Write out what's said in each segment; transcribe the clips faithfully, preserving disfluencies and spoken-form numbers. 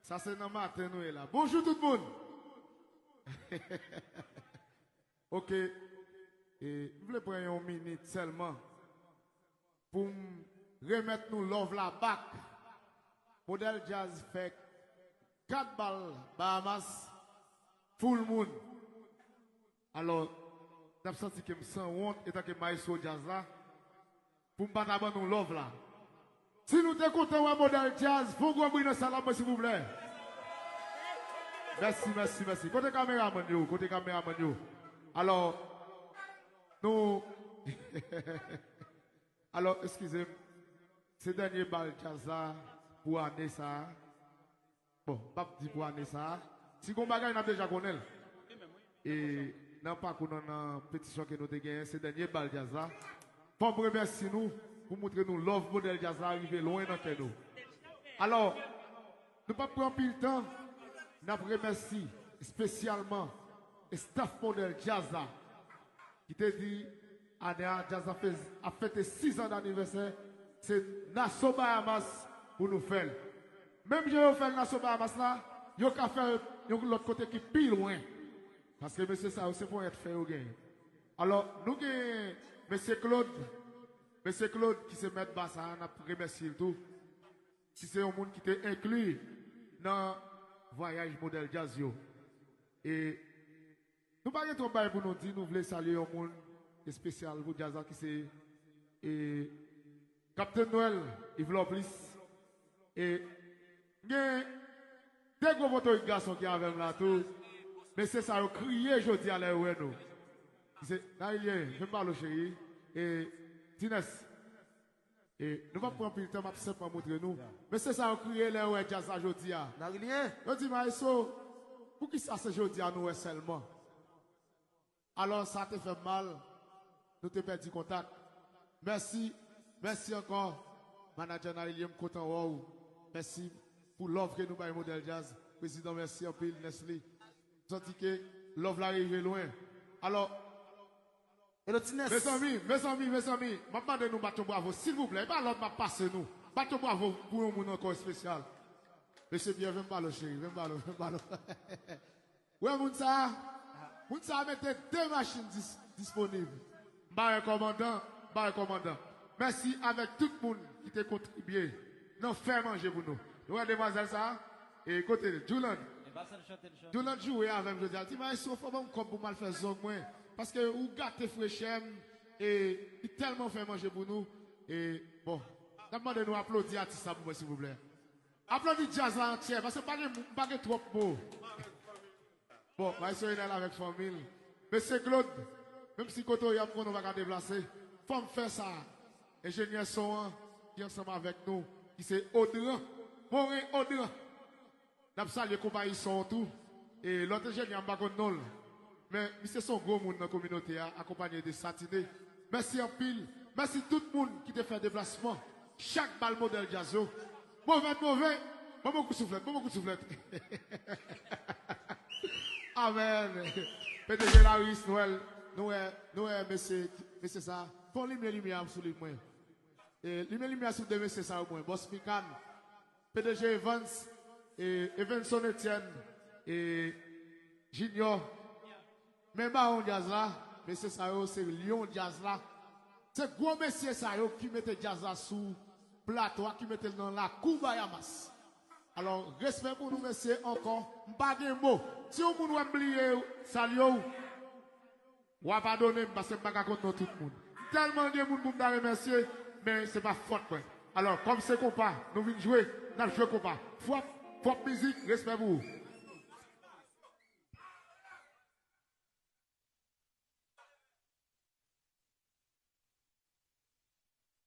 Sa se nan maten nou ye la. Bonjou tout moun. Ok. E, m vle pran yon minit sèlman pou m remèt nou love la back. Modèl Djaz fè kat bal Bahamas, full moun. Alò, n ap santi ke m sanwont etanke maestro djaz la, pou m pa ta ban nou love la. Si nou te kontan wè Modèl Djaz, fè yon gwo bri nan sal la mwen silvouplè. Mèsi, mèsi, mèsi. Kote kameramann yo? Kote kameramann yo? Alò, nou Alò, eskize m, se dènye bal djaz la pou ane sa a. Bon, m p ap di pou ane sa a. Si gon bagay, n ap deja konnen l. E nan pakou nou, nan petisyon ke nou te genyen, se dènye bal djaz la. Fò m remèsye nou pou moutre nou love Modèl Djaz la rive lwen nan kè nou. Alò, nou p ap pran anpil tan, n ap remèsye espesyalman staff Modèl Djaz la ki te di ane a djaz la fè, ap fete sis an danivèsè, se Nassau Bahamas pou nou fè l. Menm jan yo fè l Nassau Bahamas la, yo ka fè l yon lòt kote ki pi lwen. Paske mesye sa yo se ponyèt fè yo genyen. Alò, nou gen mesye Claude, mesye Claude ki se mèt ba sa a, n ap remèsye l tou. Ki se yon moun ki te enkli nan vwayaj Modèl Djaz yo. E nou pa gen twòp bagay pou nou di, nou vle salye yon moun espesyal pou djaz la ki se, e, Kaptenn Nwèl, Yves Loplis. E gen de gwo potorik gason ki avè m la tou. Mesye sa yo kriye jodi a lè yo wè nou. Se, Narilien, vin pale w cheri. E, Tinès, e, nou p ap pran anpil tan, m ap senpman moutre nou. Mesye sa yo kriye lè yo wè djaz la jodi a. Narilien. Yo di, "Maestro, poukisa se jodi a nou wè sèlman?" Alò, sa te fè m mal, nou te pèdi kontak. Mèsi, mèsi ankò, manadjè Narilien, m kontan wè w. Mèsi pou love ke nou bay Modèl Djaz. Prezidan, mèsi anpil, Nesly. M santi ke love la rive lwen. Alò, Hello, Tinès. Mezanmi, mezanmi, mezanmi, m ap mande nou bat yon bravo, silvouplè. E pa lòd m ap pase nou. Bat yon bravo pou yon moun ankò espesyal. Mesye Pierre, vin m pale w, cheri, vin m pale w, vin m pale w. Wè moun sa a? Moun sa a mete de machin dis-, disponib. M pa wè kòmandan, m pa wè kòmandan. Mèsi avèk tout moun ki te kontribye nan fè manje pou nou. Nou wè demwazèl sa a? E kote l? Juland. Juland joure avè m jodi a. L di, "Maestro, fò ban m kòb pou m al fè zong mwen. Paske ou gate frechè m. E li tèlman fè manje pou nou." E, bon, n ap mande nou aplodi atis la pou mwen, silvouplè. Aplodi djaz la antyè, paske m pa gen, m pa gen twòp mo. Bon, Maestro Enel avèk fanmi l. Mesye Claude, menm si kote w ye a, m konnen w pa ka deplase. Fò m fè sa. Enjenyè son an, ki ansanm avèk nou, ki se Odran. Morin Odran. N ap salye konpayi son an tou. E lòt enjenyè a, m pa konn non l. Men, misye se yon gwo moun nan kominote a, akonpanye de Satine. Mèsi anpil. Mèsi tout moun ki te fè deplasman. Chak bal Modèl Djaz yo. Move, move. Ban m yon kout souflèt, ban m yon kout souflèt. Amèn. P D G Laris, nou wè, nou wè, nou wè mesye, mesye sa. Fè yon limyè, limyè sou li pou mwen. E, limyè, limyè sou de mesye sa yo pou mwen. Bòs Mikan, P D G Evans, e, Evenson Etienne, e, Junior. Men bawon djaz la, mesye sa yo se lyon djaz la. Se gwo mesye sa yo ki mete djaz la sou plato a, ki mete l nan lakou Bayamas. Alò, respè pou nou, mesye, ankò. M pa gen mo. Si yon moun wè m bliye salye w, w a padone m, paske m pa ka konn non tout moun. M tèlman gen moun pou m ta remèsye, men se pa fòt mwen. Alò, kòm se konpa, nou vin jwe, n ap jwe konpa. Fwap, fwap mizik, respè pou ou.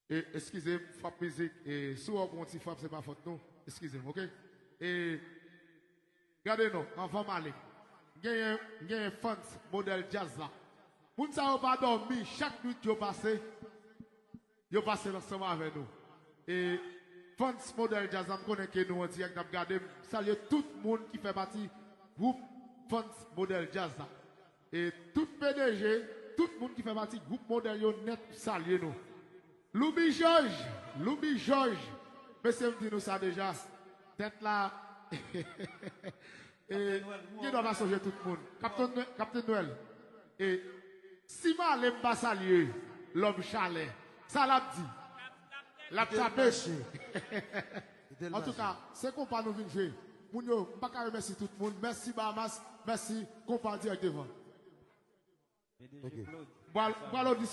E, eskize m, fwap mizik. E, si w wè w pran yon ti fwap, se pa fòt nou. Eskize m, oke? E, gade non, anvan m ale. M genyen, m genyen fans Modèl Djaz la. Moun sa yo pa dòmi, chak nwit yo pase, yo pase l ansanm avè nou. E fans Modèl Djaz la, m konnen ke nou an dirèk n ap gade m. Salye tout moun ki fè pati gwoup fans Modèl Djaz la. E tout P D G, tout moun ki fè pati gwoup Modèl yo nèt, m salye nou. Loubi Jòj, Loubi Jòj, mesye, m di nou sa deja. Tèt la, E, m gen dwa pa sonje tout moun. Kaptenn Nwè- Kaptenn Nwèl. E, si m ale m pa salye lòm Chalè, sa l ap di? L ap tape. Antouka, se konpa nou vin jwe. Moun yo, m pa ka remèsye tout moun. Mèsi Bahamas, mèsi konpa dirèk devan. Bwa- Bwalo di